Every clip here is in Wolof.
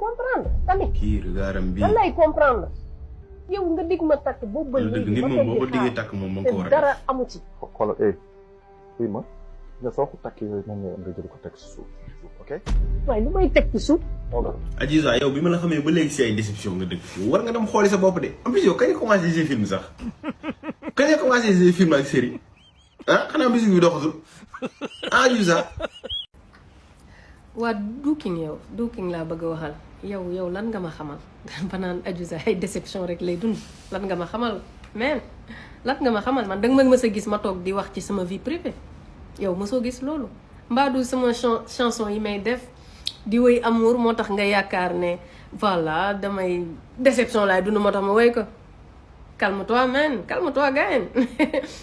comprendre tamit. kii regardam bi lan lay comprendre yow nga dig ma takk boobu ba léegi nit ma moom boo ko diggee takk moom moo ko war a dara def. amu ci. xoolal oui ma nga soo ko takkee yooyu moom nga jël ko teg si suuf ok. waaye lu may teg ci suuf. Adiouza yow bi ma la xamee ba léegi si ay déception nga dëkk war nga dem xooli sa bopp de en plus yow kañ nga commencé jouer film sax kañ nga commencé jouer film ak série ah xanaa musique bi doxatul Adiouza. waa Duking laa bëgg a waxal yow lan nga ma xamal ba naan Adiouza ay déception rek lay dund lan nga ma xamal mais lan nga ma xamal man danga ma mës a gis ma toog di wax ci sama vie privée yow mosoo gis loolu mbaa du sama chanson yi may def di woy amour moo tax nga yaakaar ne voilà damay déception laay dund moo tax ma woy ko calme-toi man calme-toi gayen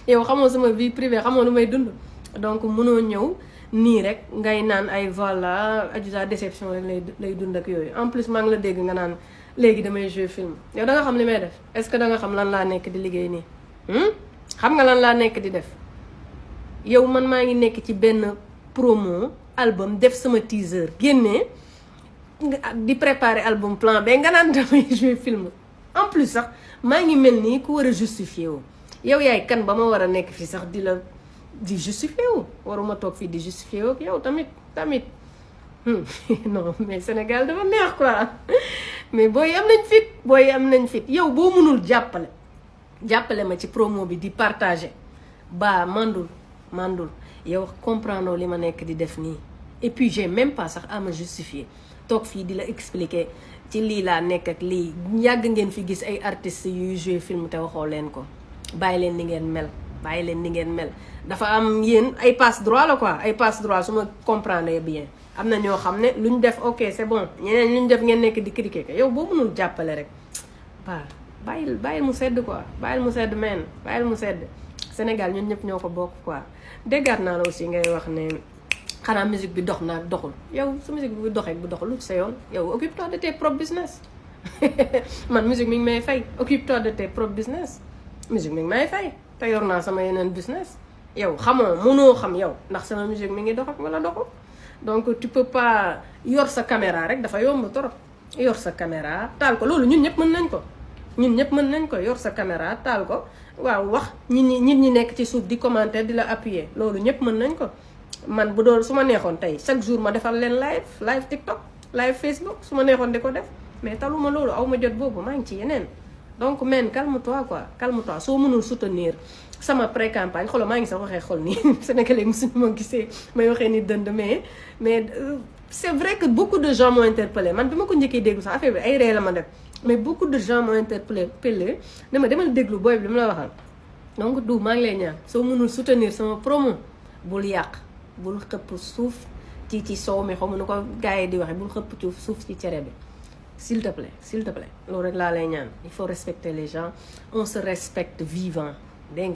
yow xamoo sama vie privée xamoo lu may dund donc mënoo ñëw nii rek ngay naan ay voilà Adiouza déception rek lay dund ak yooyu en plus maa ngi la dégg nga naan léegi damay jouer film yow da nga xam li may def est-ce que da nga xam lan laa nekk di liggéey nii xam nga lan laa nekk di def yow man maa ngi nekk ci benn promo album def sama teaser génnee di préparer album plan B nga naan damay jouer film en plus sax maa ngi mel nii ku war a justifier wu yow yaay kan ba ma war a nekk fii sax di justifier wu waruma toog fii di justifier wu ak yow tamit non mais Sénégal dafa neex quoi mais booy am nañ fit yow boo mënul jàppale ma ci promo bi di partager ba mandul yow comprendre li ma nekk di def nii et puis j'ai même pas sax à me justifier toog fii di la expliquer ci lii laa nekk ak lii yàgg ngeen fi gis ay artistes yuy jouer film te waxoo leen ko bàyyi leen ni ngeen mel dafa am yéen ay passe droit la quoi ay passe droit su ma comprendre bien am na ñoo xam ne lu ñu def ok c'est bon ñeneen lu ñu def ngeen nekk di critiquer ko yow boo mënul jàppale rek bàyyil mu sedd quoi bàyyil mu sedd Sénégal ñun ñëpp ñoo ko bokk quoi déggaat naa la aussi ngay wax ne xanaa musique bi dox naa doxul yow su musique bi doxee bu doxul lu sa yoon yow occupe-toi de tes propres business man musique mi ngi may fay occupe-toi de tes propres business musique mi ngi may fay te yor naa sama yeneen business yow mënoo xam yow ndax sama musique mi ngi dox ak wala doxul donc tu peux pas yor sa caméra rek dafa yomb trop yor sa caméra taal ko loolu ñun ñëpp mën nañ ko yor sa caméra taal ko waaw wax nit ñi nekk ci suuf di commenter di la appuyer loolu ñëpp mën nañ ko man bu doon su ma neexoon tey chaque jour ma defal leen live TikTok live Facebook su ma neexoon di ko def mais taluma loolu aw ma jot boobu maa ngi ci yeneen donc men calme-toi soo mënul soutenir sama pré-campagne xoolal maa ngi sax waxee xol nii Sénégalais musuñu ma gisee may waxee ni dënd mais c'est vrai que beaucoup de gens m'ont interpellé man bi ma ko njëkkee déglu sax affaire bi ay ree la ma def mais beaucoup de gens m'ont interpellé ne ma demal déglu booy bi li mu la waxal donc maa ngi lay ñaan soo mënul soutenir sama promo bul yàq bul xëpp suuf ci soow mi xaw ma nu ko gars yi di waxee bul xëpp ci suuf ci cere bi s'il te plaît loolu rek laa lay ñaan il faut respecter les gens on se respecte vivant dégg nga